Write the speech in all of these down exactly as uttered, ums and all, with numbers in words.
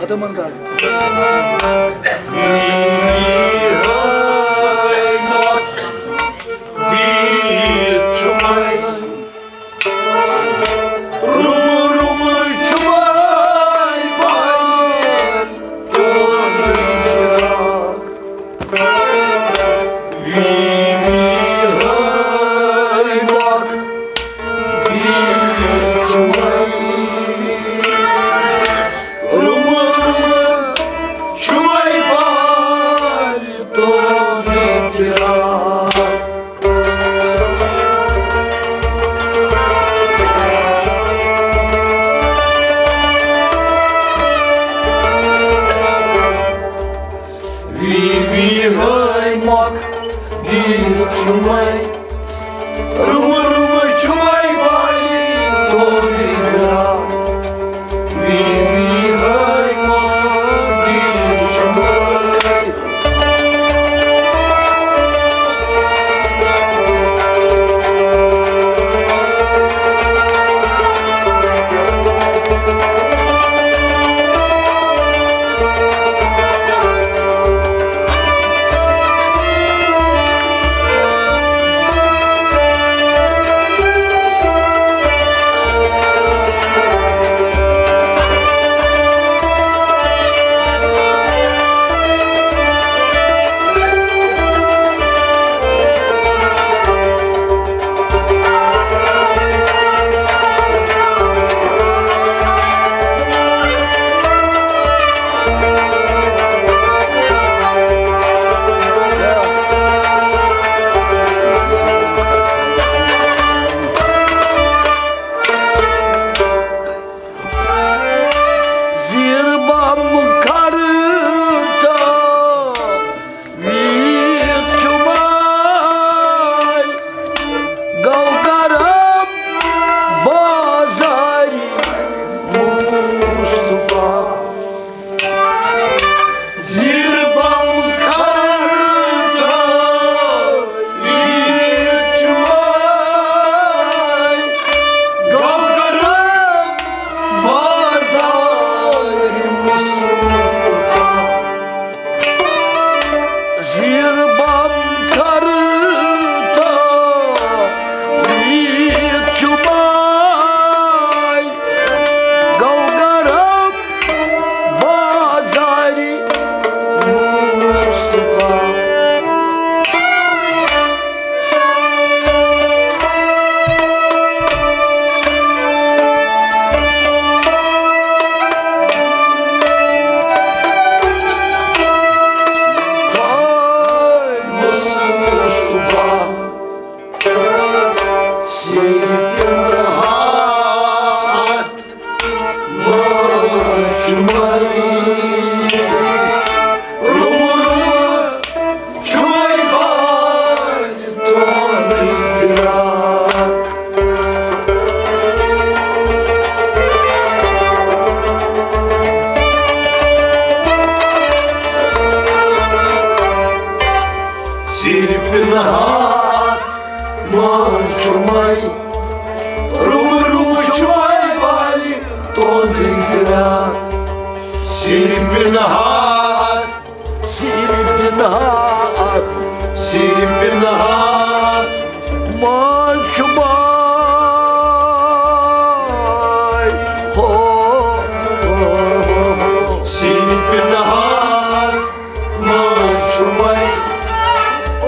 تِمن کر۔ دیٖد چھُ مےٚ روٚمہٕ روٚمہٕ چھُ مےٚ بالٮ۪ن تُلمُت فراق۔ وی وی ہٲے مۄکھ، دیٖد چھُ مےٚ روٚمہٕ روٚمہٕ چھُ مےٚ بالٮ۪ن تُلمُت فراق۔ وی وی ہٲے مۄکھ، دیٖد چھُ مےٚ روٚمہٕ روٚمہٕ چھُ مےٚ بالٮ۪ن تُلمُت فراق۔ وی وی ہٲے مۄکھ، دیٖد چھُ مےٚ زیٖر بم کھرٕ تہٕ ویٖر چھُ ماے، گوٚو گرم بازارِ مصطفیٰ۔ زیٖر بم کھرٕ تہٕ ویٖر چھُ ماے، گوٚو گرم بازارِ مصطفیٰ۔ زیٖر بم کھرٕ تہٕ ویٖر چھُ ماے، گوٚو گرم بازارِ مصطفیٰ۔ سِرِ پِنہٕ ہاتھ منٛز چھُ مےٚ روٚمہٕ روٚمہٕ چھُ مےٚ بالہِ تُہُنٛدُے فراق۔ سِرِ پِنہٕ ہاتھ، سِرِ پِنہٕ ہاتھ، سِرِ پِنہٕ ہاتھ منٛز چھُ مےٚ، ہو، ہو، ہو، ہو۔ سِرِ پِنہٕ ہاتھ منٛز چھُ مےٚ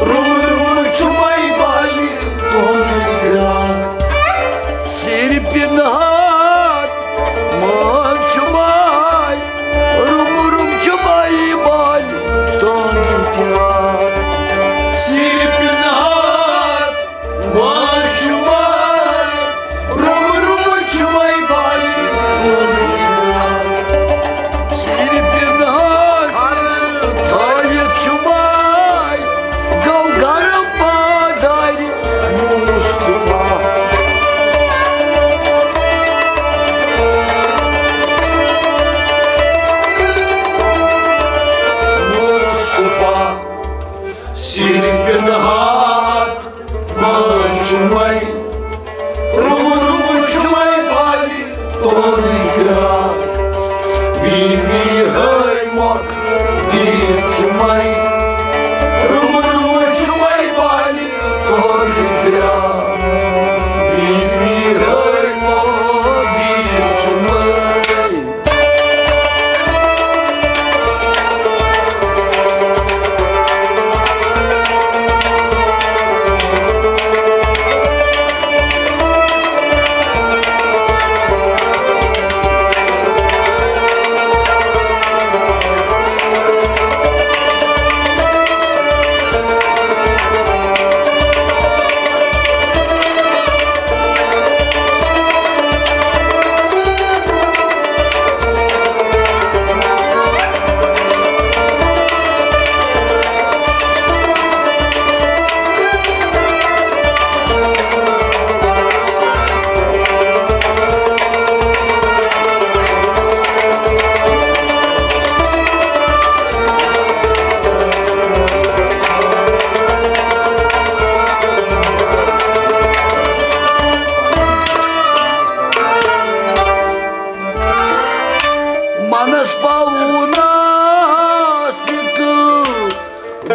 روٚمہٕ روٚمہٕ چھُ مےٚ بالہِ تُہُنٛدُے فراق۔ سِرِ پِنہٕ ہاتھ منٛز چھُ مےٚ روٚمہٕ روٚمہٕ چھُ مےٚ بالہِ تُہُنٛدُے فراق۔ سِرِ پِنہٕ ہاتھ منٛز چھُ مےٚ مۄکھ دیٖن چھُ مَے، رُمہٕ رُمہٕ چھُ مَے بالہِ تُہُنٛد درٛاو۔ بی بی ہٲے مۄکھ دیٖن چھُ مَے۔ منس پاوُن آسہِ تہٕ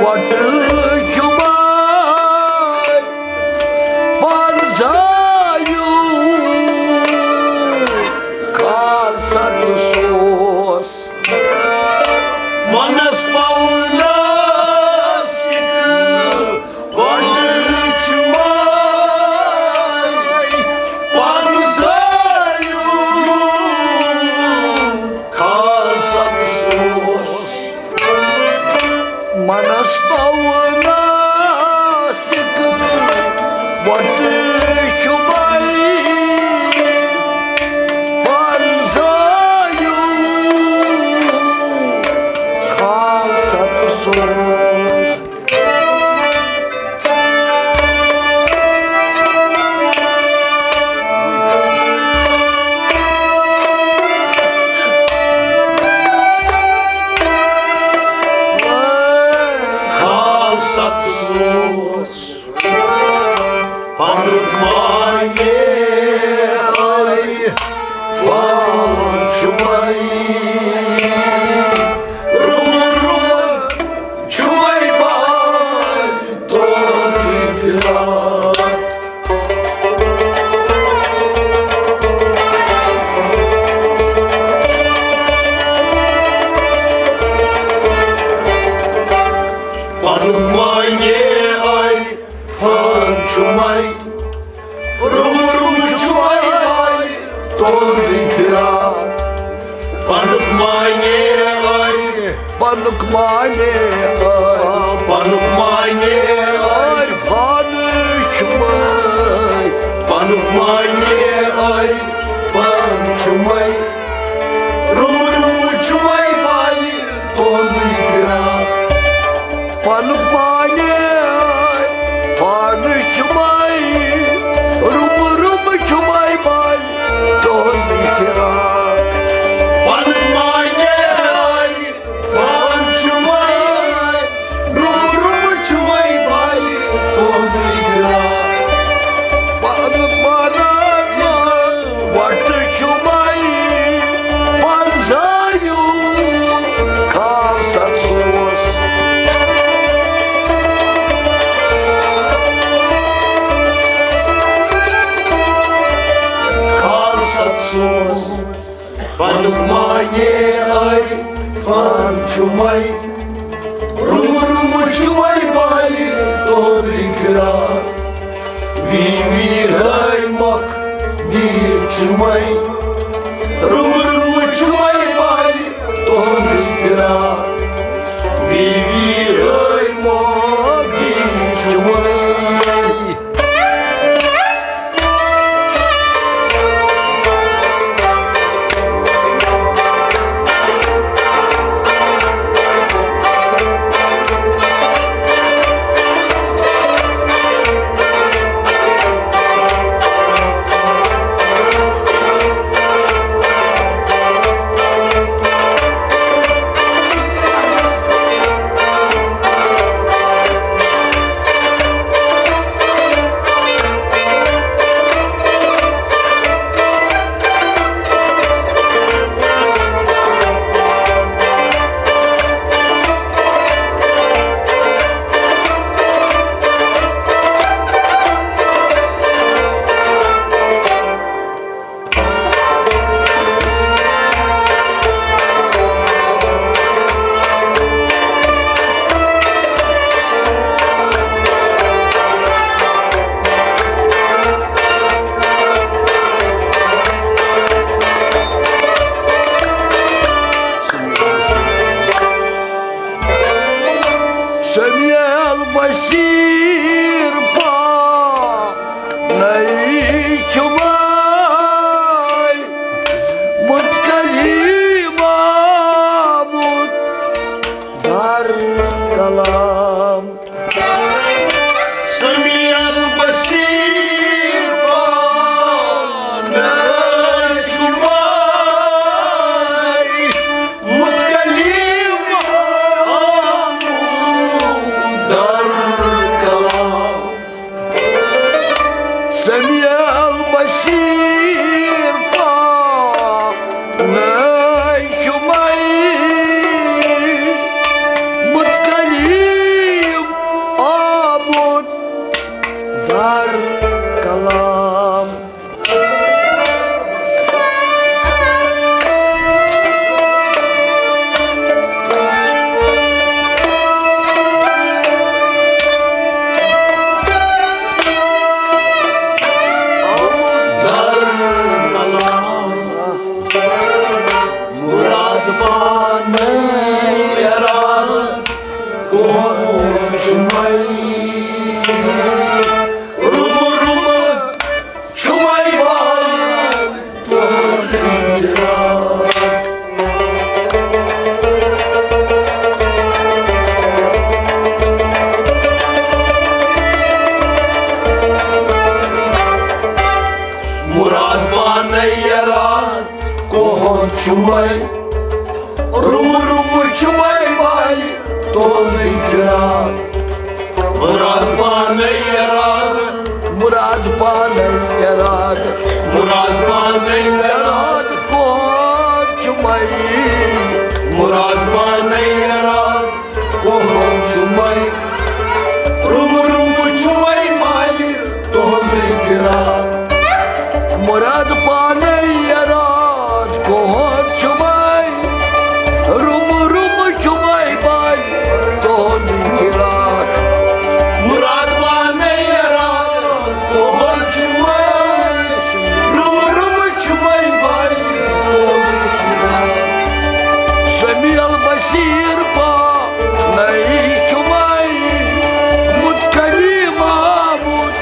وۄٹہٕ چھُ بار پرزایُن کال ستہٕ سوس۔ منس پاوُن آسہِ تہٕ وۄٹہٕ چھُ بار پرزایُن کال ستہٕ سوس۔ منس پاوُن آسہِ تہٕ وۄٹہٕ چھُ بار پرزایُن کال ستہٕ سوس۔ کال ستہٕ سوس۔ پنُن معنی آے فال چھُ مَے، رُمہٕ رُمہٕ چھُ مَے بالہِ تُہُنٛد فراق۔ پنُن معنی آے فال چھُ مَے، رُمہٕ رُمہٕ چھُ مَے بالہِ تُہُنٛد فراق۔ پنُن معنی آے، پنُن معنی آے، پنُن معنی آے، فال چھُ مَے۔ پنُن معنی آے فال چھُ مَے، رُمہٕ رُمہٕ چھُ مَے بالہِ تُہُنٛدُے فراق۔ پنُن معنی آے، فال چھُ مَے، رُمہٕ رُمہٕ چھُ مَے بالہِ تُہُنٛدُے فراق۔ پنُن معنی آے، فال چھُ مَے، رُمہٕ رُمہٕ چھُ مَے بالہِ تُہُنٛدُے فراق۔ پنُن معنی آے، وۄٹہٕ چھُ مَے، پرزایُن کال ستہٕ سوس۔ کال ستہٕ سوس۔ پنُن معنی آے، فال چھُ مَے، رُمہٕ رُمہٕ چھُ مَے بالہِ تُہُنٛدُے فراق۔ وی وی ہٲے مۄکھ دیٖن چھُ مَے، رُمہٕ رُمہٕ چھُ مَے بالہِ تُہُنٛدُے فراق۔ وی وی ہٲے مۄکھ دیٖن چھُ مَے۔ چھُمے، روٚمہٕ روٚمہٕ چھُمے بالہِ تُہُنٛدُے فراق۔ مراد پانے یراد، مراد پانے یراد، مراد پانے یراد، کوہن چھُمے۔ مراد پانے یراد، کوہن چھُمے، روٚمہٕ روٚمہٕ چھُمے بالہِ تُہُنٛدُے فراق۔ مراد پانے یراد، کوہن چھُمے، روٚمہٕ روٚمہٕ چھُمے بالہِ تُہُنٛدُے فراق۔ مراد پانے یراد، کوہن چھُمے، روٚمہٕ روٚمہٕ چھُمے بالہِ تُہُنٛدُے فراق۔ سمیع البصیر پا نئی چھُمے، متقنی محمود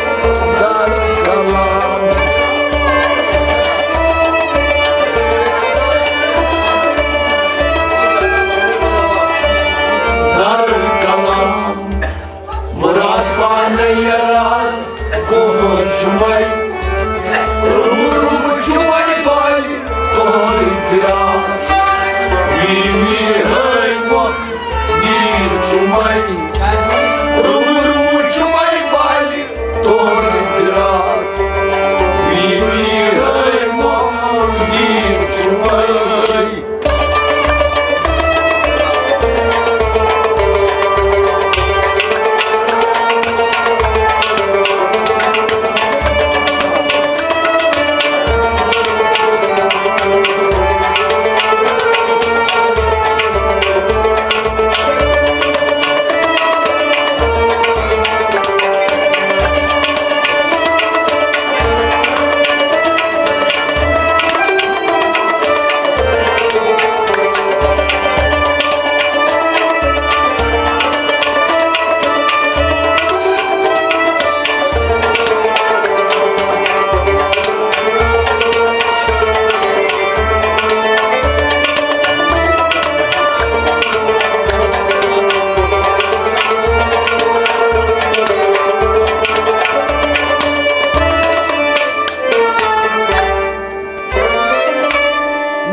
در کلام۔ در کلام۔ مراد پانے یراد، کوہن چھُمے، روٚمہٕ روٚمہٕ چھُمے بالہِ تُہُنٛدُے فراق۔ وی وی ہٲے مۄکھ، دیٖن چھُمے، روٚمہٕ روٚمہٕ چھُمے بالہِ تُہُنٛدُے فراق۔ وی وی ہٲے مۄکھ، دیٖن چھُمے۔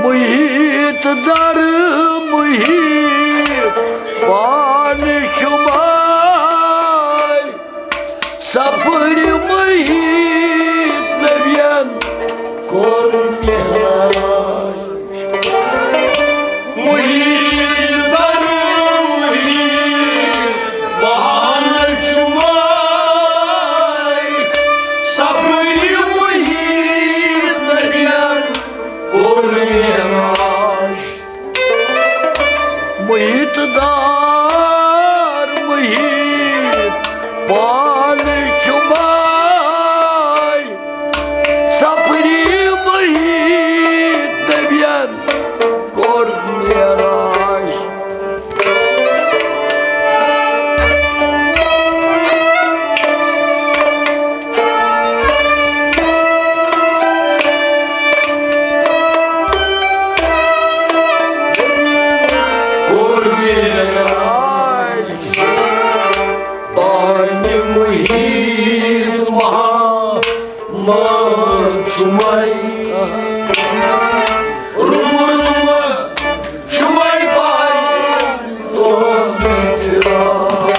محیط در محیط پانہٕ چھُمے، سفرِ محیط نبین کوٚر معراج۔ محیط در محیط پانہٕ چھُمے، سفرِ محیط نبین کوٚر معراج۔ محیط دار محیط پانہٕ چھُمے، سفرِ محیط نبین کوٚر معراج۔ کوٚر معراج۔ آنہِ محیط محمد چھُمے، روٚمہٕ روٚمہٕ چھُمے بالہِ تُہُنٛدُے فراق۔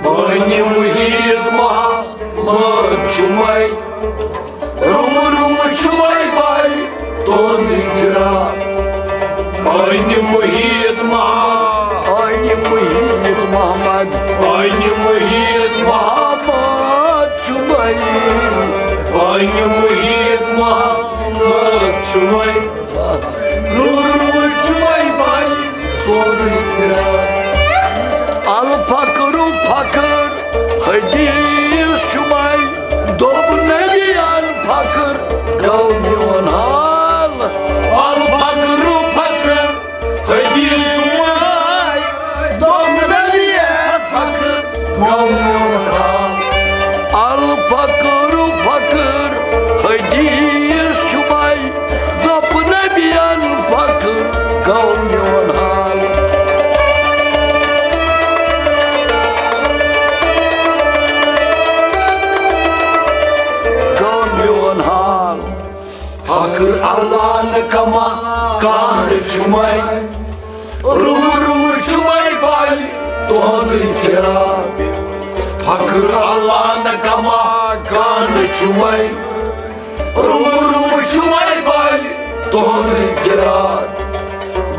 آنہِ محیط محمد چھُمے، روٚمہٕ روٚمہٕ چھُمے بالہِ تُہُنٛدُے فراق۔ آنہِ محیط محمد، آنہِ محیط محمد، آنہِ محیط محمد چھُمے، آنہِ محیط محمد چھُمے، روٚمہٕ روٚمہٕ چھُمے بالہِ تُہُنٛدُے فراق۔ الفقر فقر حدیث چھُمے، دوٚپ نبیَن فقر گوٚو میون حال۔ الفقر فقر حدیث چھُمے، دوٚپ نبیَن فقر گوٚو میون حال۔ الفقر فقر حدیث چھُمے، دوٚپ نبیَن فقر گوٚو میون حال۔ کما کان چھُمے، روٗ روٗ چھُمے بالہِ تُہُنٛدُے فراق۔ فخر اللہ نہ کما کان چھُمے، روٗ روٗ چھُمے بالہِ تُہُنٛدُے فراق۔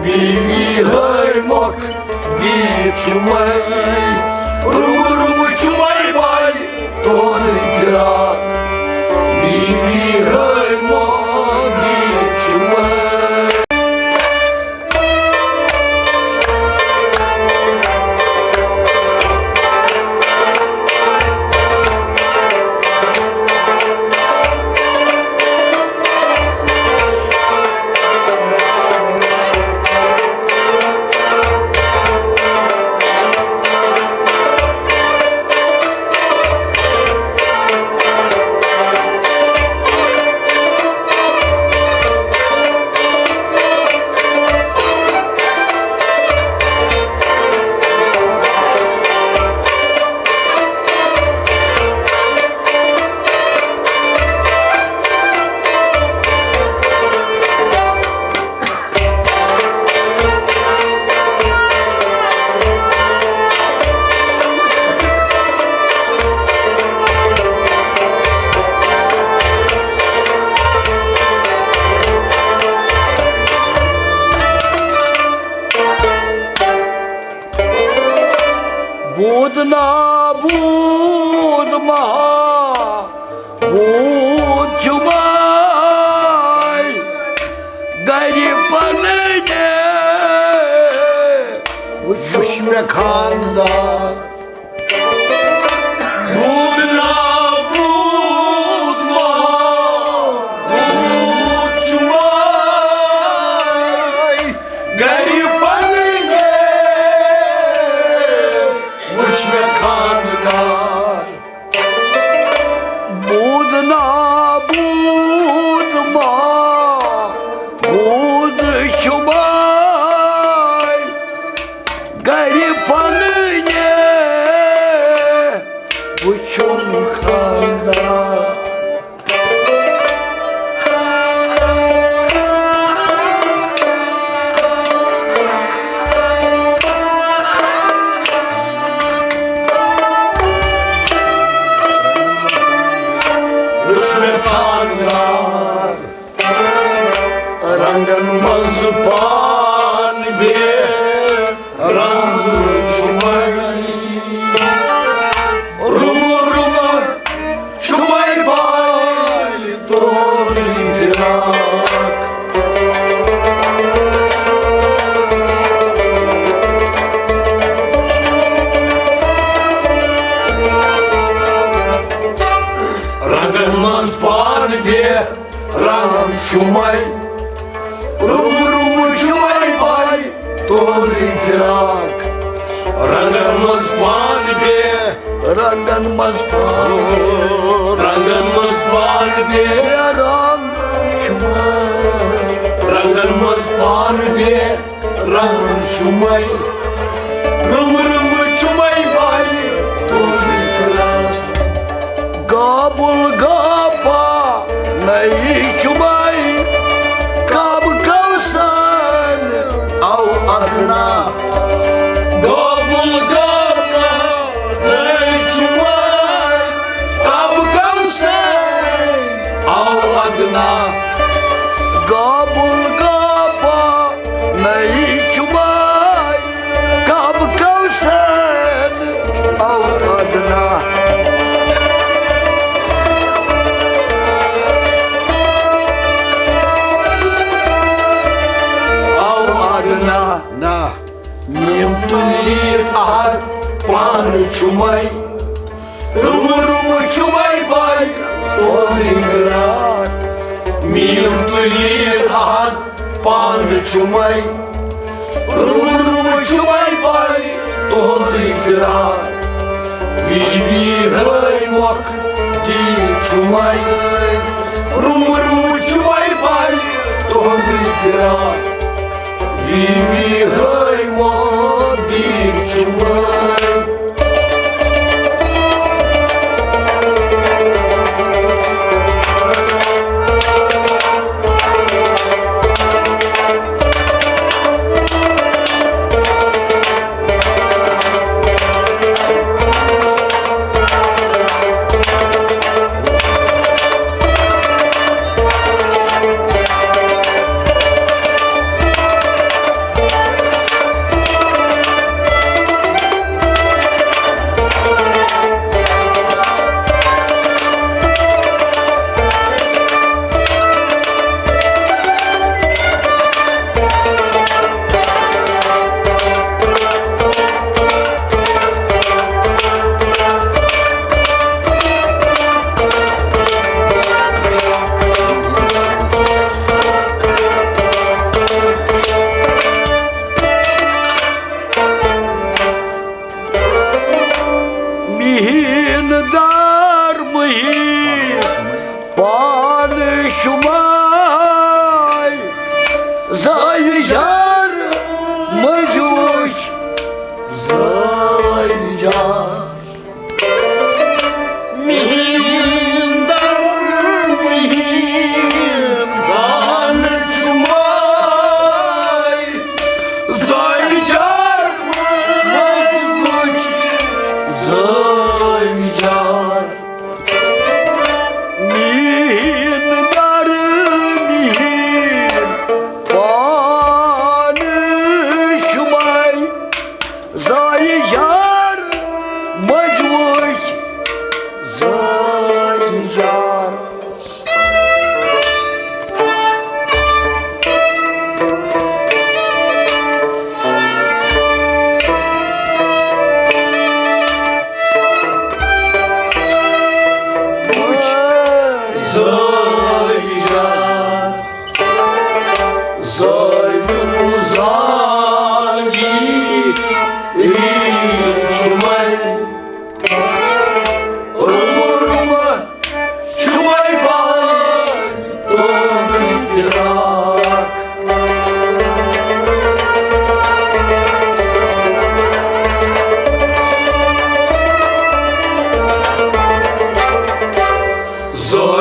وی وی ہٲے مۄکھ دی چھُمے، روٗ روٗ چھُمے بالہِ تُہُنٛدُے فراق۔ بی بی ہٲے مودی چھُ وۄنۍ۔ بود نابود ما بود جمعہ گری پننے۔ وچھ مےٚ خاندار۔ بود نابود ما بود جمعہ گری پننے۔ وچھ مےٚ خاندار۔ بود نابود ما بود شمای گری پننے۔ وچھُم خاندار۔ وُچھ مےٚ خانٛدار، رنٛگن منٛز پان بے رنٛگ چھُ وۄنۍ۔ روٗر، روٗر، چھُ وۄنۍ بالہِ تُہُنٛدُے فراق۔ رنٛگن منٛز پان بے رنٛگ چھُ وۄنۍ۔ روٗر، روٗر، چھُ وۄنۍ بالہِ تُہُنٛدُے فراق۔ رنٛگن منٛز پان بے رنٛگن منٛز پان۔ رنٛگن منٛز پان بے رنٛگ چھُ وۄنۍ۔ رنٛگن منٛز پان بے رنٛگ چھُ وۄنۍ۔ روٗر، روٗر، چھُ وۄنۍ بالہِ تُہُنٛدُے فراق۔ گابُل گابا نئی چھُ وۄنۍ۔ کاب کوثر او ادنا۔ گابُل گابا نئی چھُ وۄنۍ۔ کاب کوثر او ادنا۔ گابُل گابا نئی چھُ وۄنۍ۔ کاب کوثر او ادنا۔ او ادنا۔ نہ۔ میم تُلِتھ احد پانہٕ چھُ وۄنۍ۔ روٗر، روٗر، چھُ وۄنۍ بالہِ تُہُنٛدُے فراق۔ میم تُلِتھ احد پانہٕ چھُ وۄنۍ۔ روٗر، روٗر، چھُ وۄنۍ بالہِ تُہُنٛدُے فراق۔ بی بی ہٲے مۄکھ دی چھُ وۄنۍ۔ روٗر، روٗر، چھُ وۄنۍ بالہِ تُہُنٛدُے فراق۔ بی بی ہٲے مۄکھ دی چھُ وۄنۍ۔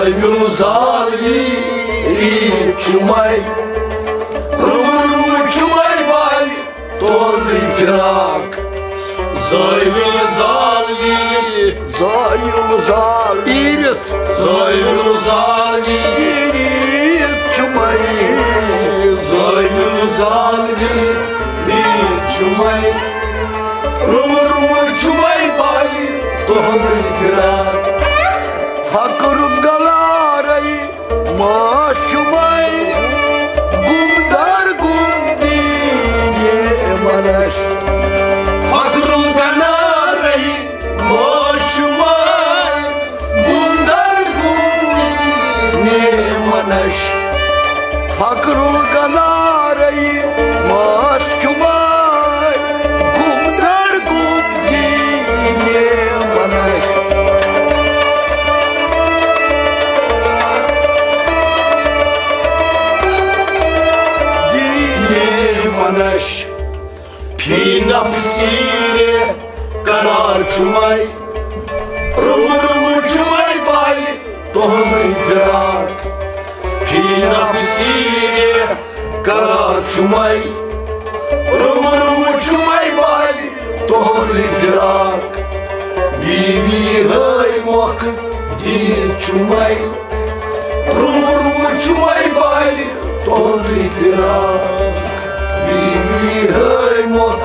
زٲیُل زالوی عیٖد چھُ مَے، روٚمُل روٚمُل چھُ مَے بالہِ تُہُنٛدُے فراق۔ زٲیُل زالوی، زٲیُل زالوی عیٖد، زٲیُل زالوی عیٖد چھُ مَے، زٲیُل زالوی عیٖد چھُ مَے، روٚمُل روٚمُل چھُ مَے بالہِ تُہُنٛدُے فراق۔ فخرُک گلارے ماس چھُ مَے، گُمدار گُم دیٖنے منش۔ فخرُک گلارے ماس چھُ مَے، گُمدار گُم دیٖنے منش۔ فخرُک گلارے ماس چھُ مَے، گُمدار گُم دیٖنے منش۔ دیٖنے منش۔ فی نفسی رے قرار چھُ مَے، روٚمُل روٚمُل چھُ مَے بالہِ تُہُنٛدُے فراق۔ فی نفسی رے قرار چھُ مَے، روٚمُل روٚمُل چھُ مَے بالہِ تُہُنٛدُے فراق۔ وی وی ہٲے مۄکھ دیٖد چھُ مَے، روٚمُل روٚمُل چھُ مَے بالہِ تُہُنٛدُے فراق۔ وی وی ہٲے مۄکھ